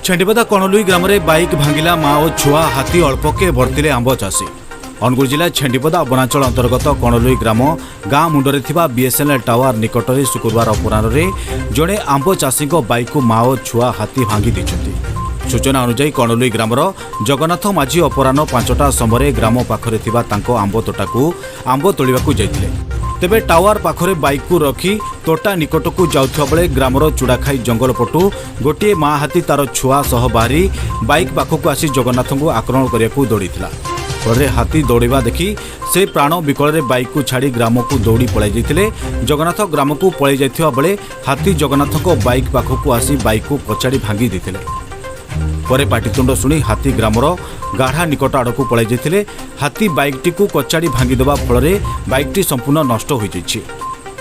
ଛେଣ୍ଡିପଦା କଣଲୁଇ ଗ୍ରାମରେ ବାଇକ୍ ଭାଙ୍ଗିଲା ମା ଓ ଛୁଆ, ହାତୀ ଅଳ୍ପକେ ବର୍ତ୍ତିଲେ ଆମ୍ବ ଚାଷୀ। ଅନୁଗୁଳ ଜିଲ୍ଲା ଛେଣ୍ଡିପଦା ବନାଞ୍ଚଳ ଅନ୍ତର୍ଗତ କଣଲୁଇ ଗ୍ରାମ ଗାଁ ମୁଣ୍ଡରେ ଥିବା ବିଏସ୍ଏନ୍ଏଲ୍ ଟାୱାର ନିକଟରେ ଶୁକ୍ରବାର ଅପରାହ୍ନରେ ଜଣେ ଆମ୍ବ ଚାଷୀଙ୍କ ବାଇକ୍କୁ ମା ଓ ଛୁଆ ହାତୀ ଭାଙ୍ଗି ଦେଇଛନ୍ତି। ସୂଚନା ଅନୁଯାୟୀ, କଣଲୁଇ ଗ୍ରାମର ଜଗନ୍ନାଥ ମାଝୀ ଅପରାହ୍ନ 5ଟା ସମୟରେ ଗ୍ରାମ ପାଖରେ ଥିବା ତାଙ୍କ ଆମ୍ବ ତୋଟାକୁ ଆମ୍ବ ତୋଳିବାକୁ ଯାଇଥିଲେ। ତେବେ ଟାୱାର ପାଖରେ ବାଇକ୍କୁ ରଖି ତୋଟା ନିକଟକୁ ଯାଉଥିବା ବେଳେ ଗ୍ରାମର ଚୁଡ଼ାଖାଇ ଜଙ୍ଗଲ ପଟୁ ଗୋଟିଏ ମା ହାତୀ ତାର ଛୁଆ ସହ ବାହାରି ବାଇକ୍ ପାଖକୁ ଆସି ଜଗନ୍ନାଥଙ୍କୁ ଆକ୍ରମଣ କରିବାକୁ ଦୌଡ଼ିଥିଲା। ଫଳରେ ହାତୀ ଦୌଡ଼ିବା ଦେଖି ସେ ପ୍ରାଣ ବିକଳରେ ବାଇକ୍କୁ ଛାଡ଼ି ଗ୍ରାମକୁ ଦୌଡ଼ି ପଳାଇ ଯାଇଥିଲେ। ଜଗନ୍ନାଥ ଗ୍ରାମକୁ ପଳାଇ ଯାଇଥିବା ବେଳେ ହାତୀ ଜଗନ୍ନାଥଙ୍କ ବାଇକ୍ ପାଖକୁ ଆସି ବାଇକ୍କୁ କଚାଡ଼ି ଭାଙ୍ଗି ଦେଇଥିଲେ। ପରେ ପାଟିତୁଣ୍ଡ ଶୁଣି ହାତୀ ଗ୍ରାମର ଗାଢ଼ା ନିକଟ ଆଡ଼କୁ ପଳାଇ ଯାଇଥିଲେ। ହାତୀ ବାଇକ୍ଟିକୁ କଚାଡ଼ି ଭାଙ୍ଗିଦେବା ଫଳରେ ବାଇକ୍ଟି ସମ୍ପୂର୍ଣ୍ଣ ନଷ୍ଟ ହୋଇଯାଇଛି।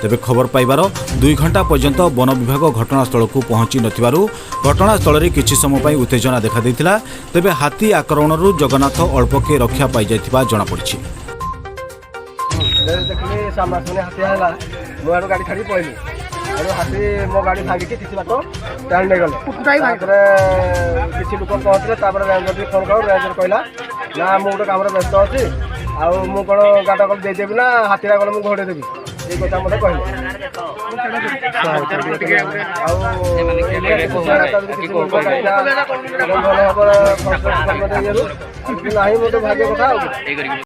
ତେବେ ଖବର ପାଇବାର 2 ଘଣ୍ଟା ପର୍ଯ୍ୟନ୍ତ ବନ ବିଭାଗ ଘଟଣାସ୍ଥଳକୁ ପହଞ୍ଚି ନଥିବାରୁ ଘଟଣାସ୍ଥଳରେ କିଛି ସମୟ ପାଇଁ ଉତ୍ତେଜନା ଦେଖାଦେଇଥିଲା। ତେବେ ହାତୀ ଆକ୍ରମଣରୁ ଜଗନ୍ନାଥ ଅଳ୍ପକେ ରକ୍ଷା ପାଇଯାଇଥିବା ଜଣାପଡ଼ିଛି। ଦେଖିଲି ସାମ୍ନାସାମ୍ନି ହାତୀ ହେଲା। ମୁଁ ଆଡୁ ଗାଡ଼ି ଛାଡ଼ିକି ପଳେଇଲି। ହେଠୁ ହାତୀ ମୋ ଗାଡ଼ି ଭାଙ୍ଗିକି କିଛି ବାଟ ଟାଣି ନେଇଗଲେ। ତାପରେ କିଛି ଲୋକ ପହଞ୍ଚିଲେ। ତାପରେ ରେଞ୍ଜର ଟିକେ ଫୋନ୍ କଲୁ। ରେଞ୍ଜର କହିଲା, ନା ମୁଁ ଗୋଟେ କାମରେ ବ୍ୟସ୍ତ ଅଛି, ଆଉ ମୁଁ କ'ଣ ଗାଡ଼ିଟା ଗଲେ ଦେଇଦେବି ନା ହାତୀଟା ଗଲେ ମୁଁ ଘୋଡ଼େଇ ଦେବି, ଏଇ କଥା ମୋତେ କହିଲେ। ଆଉ କିଛି ଭଲ ହବ ଇଏରୁ ନାହିଁ, ମୋତେ ଭାଗ୍ୟ କଥା ଆଉ।